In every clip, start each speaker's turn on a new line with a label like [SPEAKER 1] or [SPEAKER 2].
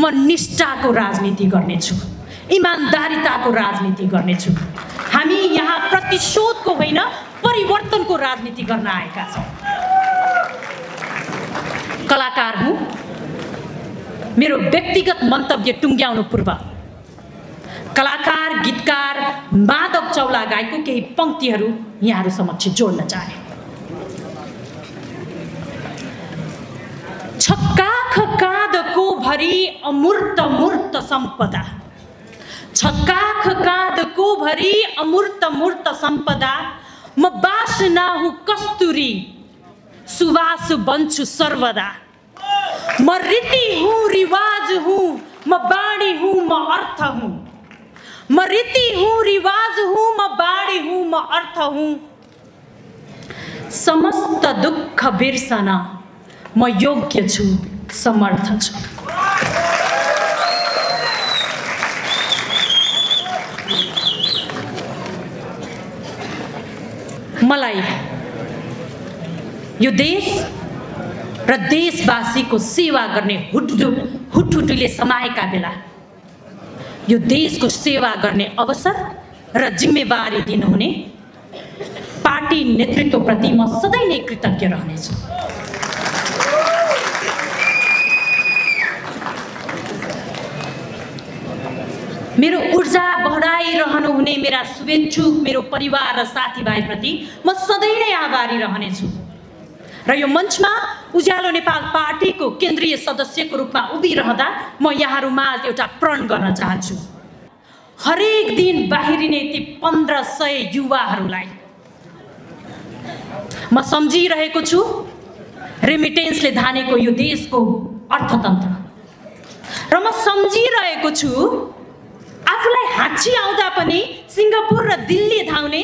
[SPEAKER 1] म निष्ठाको राजनीति गर्नेछु, इमानदारिताको राजनीति गर्नेछु। हामी यहाँ प्रतिशोधको होइन परिवर्तनको राजनीति गर्न आएका छौँ। कलाकार हुँ। मेरो व्यक्तिगत मन्तव्य टुङ्ग्याउनु पूर्व कलाकार गीतकार माधव चौलागाईको केही पंक्तिहरू यहाँहरू समक्ष जोड्न चाहे। छक्काख काँधको भरी अमूर्त मूर्त सम्पदा, छक्काख काँधको भरी अमूर्त मूर्त सम्पदा, म बासना हुँ कस्तुरी सुवास बन्छु सर्वदा। म रीति हूँ रिवाज हूँ, म बाणी हूँ, म अर्थ हूँ। म रीति हूँ रिवाज हूँ, म बाणी हूँ, म अर्थ हूँ। समस्त दुःख बिर्सन म योग्य छु, समर्थ छु। मलाई यो देश र देशवासीको सेवा गर्ने हुटहुटीले समाएका बेला यो देशको सेवा गर्ने अवसर र जिम्मेवारी दिनुहुने पार्टी नेतृत्वप्रति म सधैँ नै कृतज्ञ रहनेछु। मेरो ऊर्जा बढाइरहनुहुने मेरा शुभेच्छुक मेरो परिवार र साथीभाइप्रति म सधैँ नै आभारी रहनेछु। र यो मञ्चमा उज्यालो नेपाल पार्टीको केन्द्रीय सदस्यको रूपमा उभिरहँदा म यहाँहरूमाझ एउटा प्रण गर्न चाहन्छु। हरेक दिन बाहिरिने ती 1500 युवाहरूलाई म सम्झिरहेको छु रेमिटेन्सले धानेको यो देशको अर्थतन्त्र। र म सम्झिरहेको छु आफूलाई हाँची आउँदा पनि सिङ्गापुर र दिल्ली धाउने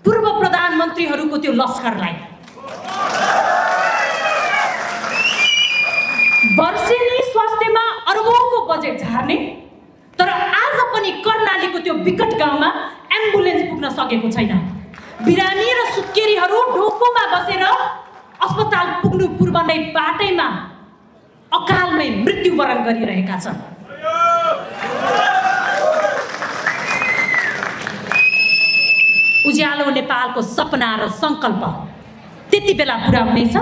[SPEAKER 1] पूर्व प्रधानमन्त्रीहरूको त्यो लस्करलाई। वर्षेनी स्वास्थ्यमा अरबौंको बजेट झार्ने तर आज पनि कर्णालीको त्यो विकट गाउँमा एम्बुलेन्स पुग्न सकेको छैन। बिरामी र सुत्केरीहरू ढोकोमा बसेर अस्पताल पुग्नु पूर्व नै बाटैमा अकालमै मृत्युवरण गरिरहेका छन्। उज्यालो नेपालको सपना र सङ्कल्प त्यति बेला पुरा हुनेछ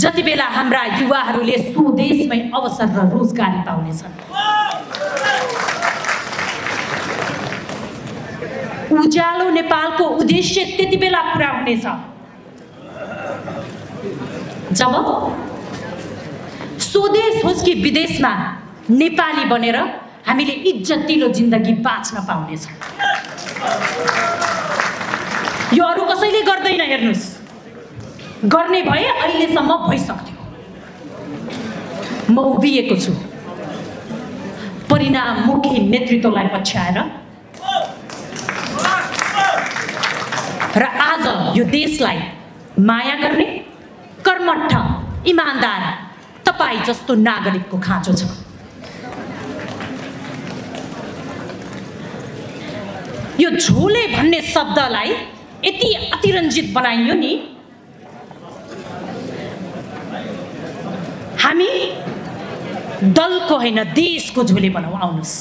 [SPEAKER 1] जति बेला हाम्रा युवाहरूले स्वदेशमै अवसर र रोजगारी पाउनेछन्। उज्यालो नेपालको उद्देश्य त्यति बेला पुरा हुनेछ जब स्वदेश होस् कि विदेशमा नेपाली बनेर हामीले इज्जतिलो जिन्दगी बाँच्न पाउनेछौँ। यो अरू कसैले गर्दैन। हेर्नुस्, गर्ने भए अहिलेसम्म भइसक्थ्यो। म उभिएको छु परिणाममुखी नेतृत्वलाई पछ्याएर र आज यो देशलाई माया गर्ने कर्मठ इमानदार तपाईँ जस्तो नागरिकको खाँचो छ। यो झोले भन्ने शब्दलाई यति अतिरञ्जित बनाइयो नि, हामी दलको होइन देशको झोले बनाऊ। आउनुहोस्,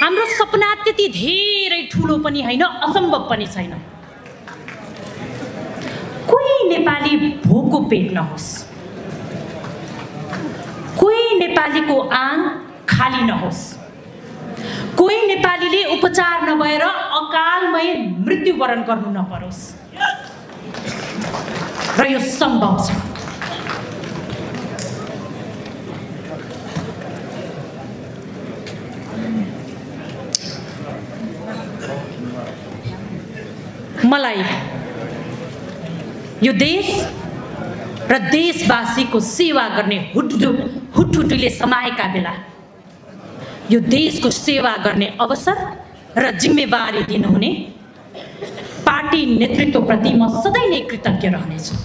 [SPEAKER 1] हाम्रो सपना त्यति धेरै ठुलो पनि होइन, असम्भव पनि छैन। कोही नेपाली भोको पेट नहोस्, कोही नेपालीको आङ खाली नहोस्, कोही नेपालीले उपचार नभएर अकालमै मृत्युवरण गर्नु नपरोस्। र यो सम्भव छ। मलाई यो देश र देशवासीको सेवा गर्ने हुटहुटीले समाएका बेला यो देशको सेवा गर्ने अवसर र जिम्मेवारी दिनुहुने पार्टी नेतृत्वप्रति म सधैँ नै कृतज्ञ रहनेछु।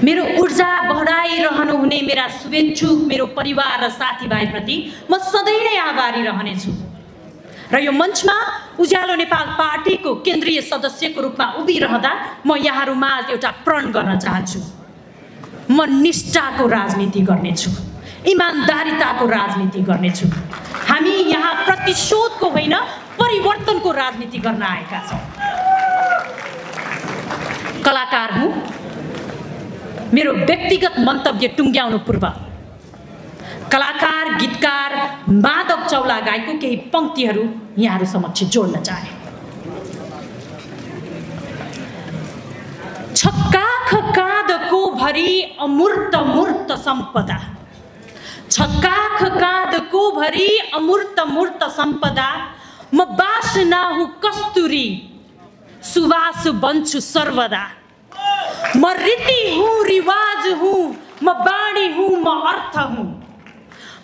[SPEAKER 1] मेरो ऊर्जा बढाइरहनुहुने मेरा शुभेच्छुक मेरो परिवार र साथीभाइप्रति म सधैँ नै आभारी रहनेछु। र यो मञ्चमा उज्यालो नेपाल पार्टीको केन्द्रीय सदस्यको रूपमा उभिरहँदा म यहाँहरूमाझ एउटा प्रण गर्न चाहन्छु। म निष्ठाको राजनीति गर्नेछु, इमानदारिताको राजनीति गर्नेछु। हामी यहाँ प्रतिशोधको होइन, परिवर्तनको राजनीति गर्न आएका छौँ। कलाकार हुँ। मेरो व्यक्तिगत मन्तव्य टुङ्ग्याउनु पूर्व कलाकार, गीतकार माधव चौलागाईको केही पंक्तिहरू यहाँहरू समक्ष जोड्न चाहे। छक्काख काँधको भरी अमूर्त मूर्त सम्पदा, छक्काख काँधको भरी अमूर्त मूर्त सम्पदा, म बासना हुँ कस्तुरी, सुवास बन्छु सर्वदा। म रीति हूँ, रिवाज हूँ, म बाणी हूँ, म अर्थ हूँ।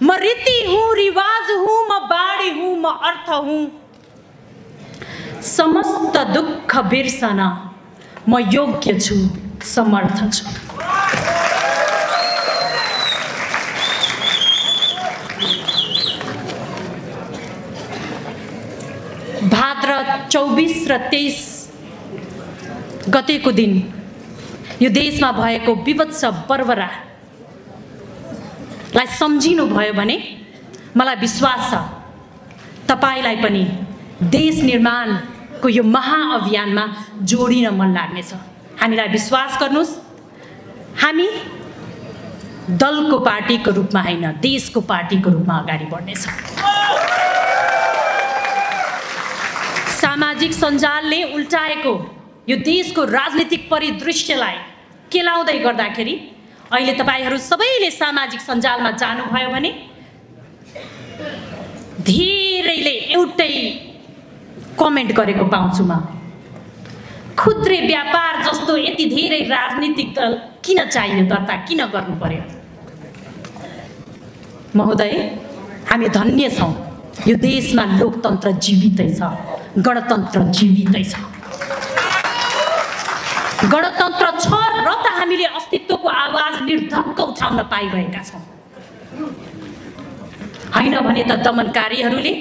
[SPEAKER 1] म रीति हूँ, रिवाज हूँ, म बाणी हूँ, म अर्थ हूँ। समस्त दुःख बिर्सन म योग्य छु, समर्थ छु। भाद्र 24 र 23 गतेको दिन यो देशमा भएको विभत्स बर्बरालाई सम्झिनु भयो भने मलाई विश्वास छ तपाईलाई पनि देश निर्माणको यो महाअभियानमा जोडिन मन लाग्नेछ। हामीलाई विश्वास गर्नुस्, हामी दलको पार्टीको रूपमा होइन, देशको पार्टीको रूपमा अगाडि बढ्नेछौँ। सामाजिक सञ्जालले उल्टाएको यो देशको राजनीतिक परिदृश्यलाई केलाउँदै गर्दाखेरि अहिले तपाईहरू सबैले सामाजिक सञ्जालमा जानुभयो भने धेरैले एउटै कमेन्ट गरेको पाउँछु म। खुद्रे व्यापार जस्तो यति धेरै राजनीतिक दल किन चाहियो, दर्ता किन गर्नु पर्यो? महोदय, हामी धन्य छौँ। यो देशमा लोकतन्त्र जीवितै छ, गणतन्त्र जीवितै छ। गणतन्त्र छ र त हामीले अस्तित्वको आवाज निर्धक्क उठाउन पाइरहेका छौँ। होइन भने त दमनकारीहरूले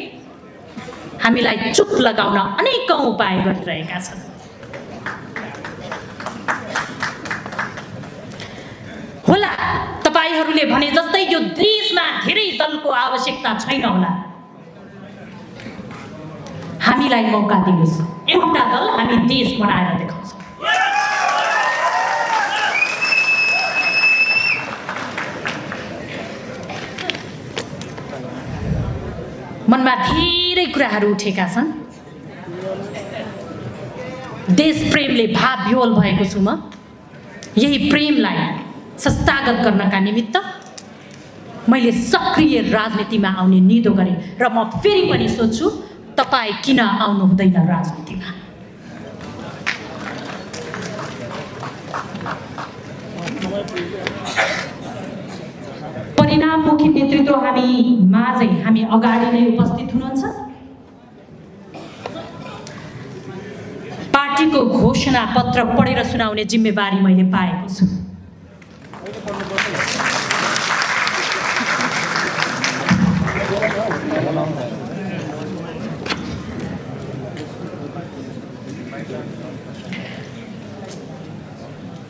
[SPEAKER 1] हामीलाई चुप लगाउन अनेकौं उपाय गरिरहेका छन्। होला तपाईहरूले भने जस्तै यो देशमा धेरै दलको आवश्यकता छैन होला। हामीलाई मौका दिनुहोस्, एउटा दल हामी देश बनाएर देखाउँछौँ। मनमा धेरै कुराहरू उठेका छन्। देश प्रेमले भावविह्वल भएको छु म। यही प्रेमलाई संस्थागत गर्नका निमित्त मैले सक्रिय राजनीतिमा आउने निधो गरेँ र म फेरि पनि सोध्छु, तपाईँ किन आउनु हुँदैन राजनीतिमा? परिणाममुखी नेतृत्व हामी माझै, हामी अगाडि नै उपस्थित हुनुहुन्छ। पार्टीको घोषणा पत्र पढेर सुनाउने जिम्मेवारी मैले पाएको छु।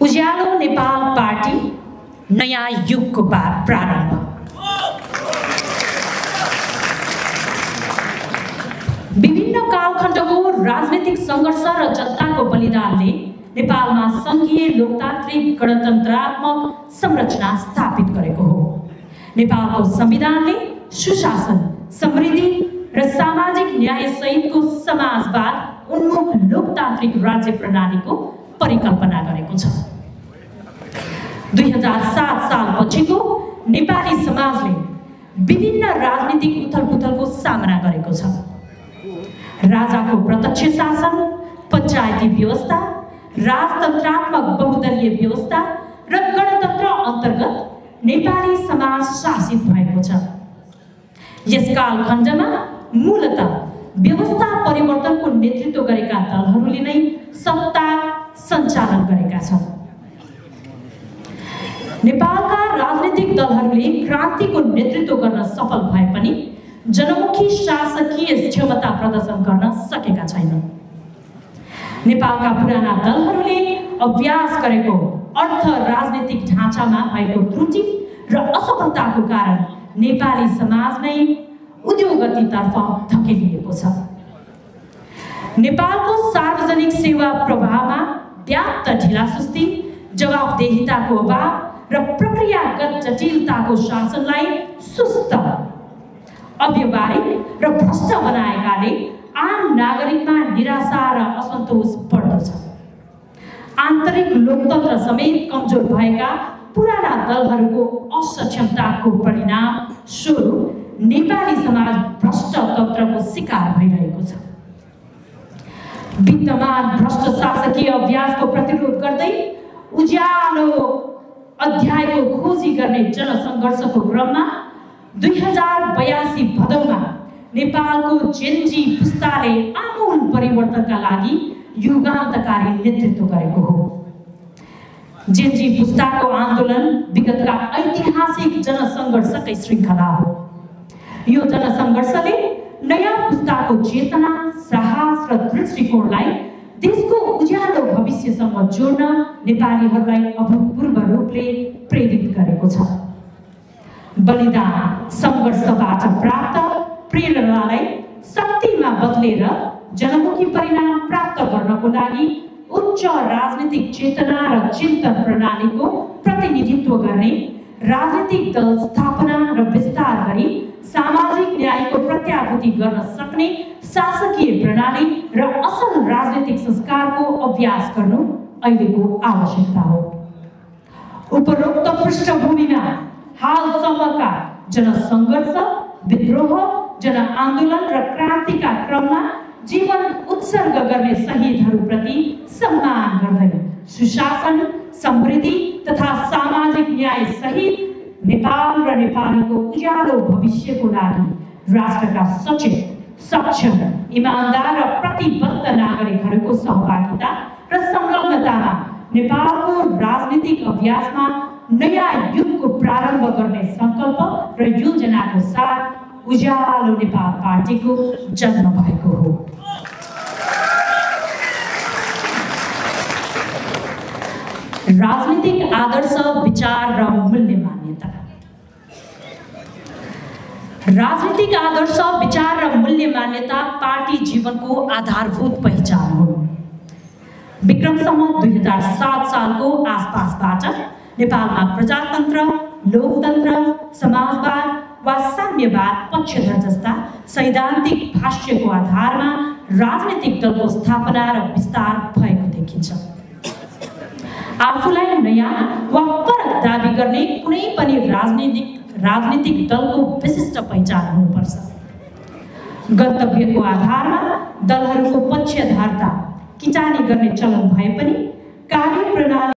[SPEAKER 1] उज्यालो नेपाल पार्टी नयाँ युगको प्रारम्भ। विभिन्न कालखण्डको राजनीतिक सङ्घर्ष र जनताको बलिदानले नेपालमा सङ्घीय लोकतान्त्रिक गणतन्त्रात्मक संरचना स्थापित गरेको हो। नेपालको संविधानले सुशासन, समृद्धि र सामाजिक न्याय सहितको समाजवाद उन्मुख लोकतान्त्रिक राज्य प्रणालीको परिकल्पना गरेको छ। 2007 सालपछिको नेपाली समाजले विभिन्न राजनीतिक उथलपुथलको सामना गरेको छ। राजाको प्रत्यक्ष शासन, पञ्चायती व्यवस्था, राजतन्त्रात्मक बहुदलीय व्यवस्था र गणतन्त्र अन्तर्गत नेपाली समाज शासित भएको छ। यस कालखण्डमा मूलतः व्यवस्था परिवर्तनको नेतृत्व गरेका दलहरूले नै सत्ता सञ्चालन गरेका छन्। नेपालका राजनीतिक दलहरूले क्रान्तिको नेतृत्व गर्न सफल भए पनि जनमुखी शासकीय क्षमता प्रदर्शन गर्न सकेका छैनन्। नेपालका पुराना दलहरूले अभ्यास गरेको अर्थ राजनीतिक ढाँचामा भएको त्रुटि र असफलताको कारण नेपाली समाज नै उद्योगतितर्फ धकेलिएको छ। नेपालको सार्वजनिक सेवा प्रवाहमा व्याप्त ढिलासुस्ती, जवाफदेहिताको अभाव र प्रक्रियागत जटिलताको शासनलाई सुस्त, अव्यवहारिक र भ्रष्ट बनाएकाले आम नागरिकमा निराशा र असन्तोष बढ्दो छ। आन्तरिक लोकतन्त्र समेत कमजोर भएका पुराना दलहरूको असक्षमताको परिणाम स्वरूप नेपाली समाज भ्रष्ट तन्त्रको शिकार भइरहेको छ। विद्यमान भ्रष्ट शासकीय अभ्यासको प्रतिरोध गर्दै उज्यालो अध्यायको खोजी गर्ने जनसङ्घर्षको क्रममा 2082 भदौमा नेपालको जेनजी पुस्ताले आमूल परिवर्तनका लागि युगान्तकारी नेतृत्व गरेको हो। जेनजी पुस्ताको आन्दोलन विगतका ऐतिहासिक जनसङ्घर्षकै श्रृङ्खला हो। यो जनसङ्घर्षले नयाँ पुस्ताको चेतना, साहस र दृष्टिकोणलाई देशको उज्यालो भविष्यसँग जोड्न नेपालीहरूलाई अभूतपूर्व रूपले प्रेरित गरेको छ। बलिदान सङ्घर्षबाट प्राप्त प्रेरणालाई शक्तिमा बदलेर जनमुखी परिणाम प्राप्त गर्नको लागि उच्च राजनीतिक चेतना र चिन्तन प्रणालीको प्रतिनिधित्व गर्ने राजनीतिक दल स्थापना र विस्तार गरी सामाजिक न्यायको प्रत्याभूति गर्न सक्ने शासकीय प्रणाली र असल राजनीतिक संस्कारको अभ्यास गर्नु अहिलेको आवश्यकता हो। उपरोक्त पृष्ठभूमिमा हालसम्मका जनसङ्घर्ष, विद्रोह, जनआन्दोलन र क्रान्तिका क्रममा जीवन उत्सर्ग गर्ने शहीदहरूप्रति सम्मान गर्दै सुशासन, समृद्धि तथा सामाजिक न्याय सहित नेपाल र नेपालीको उज्यालो भविष्यको लागि राष्ट्रका सचेत, सक्षम, इमानदार र प्रतिबद्ध नागरिकहरूको सहभागिता र संलग्नतामा नेपालको राजनीतिक अभ्यासमा नयाँ युगको प्रारम्भ गर्ने सङ्कल्प र योजनाको साथ उज्यालो नेपाल पार्टीको जन्म भएको हो। राजनीतिक आदर्श, विचार र मूल्य मान्यता। राजनीतिक आदर्श, विचार र मूल्य मान्यता पार्टी जीवनको आधारभूत पहिचान हो। विक्रम सम्वत 2007 सालको आसपासबाट नेपालमा प्रजातन्त्र, लोकतन्त्र, समाजवाद वा साम्यवाद पक्षधर जस्ता सैद्धान्तिक भाष्यको आधारमा राजनीतिक दलको स्थापना र विस्तार भएको देखिन्छ। आफूलाई नयाँ वा फरक दाबी गर्ने कुनै पनि राजनीतिक दलको विशिष्ट पहिचान हुनुपर्छ। गन्तव्यको आधारमा दलहरूको पक्षधरता किटानी गर्ने चलन भए पनि कार्यप्रणाली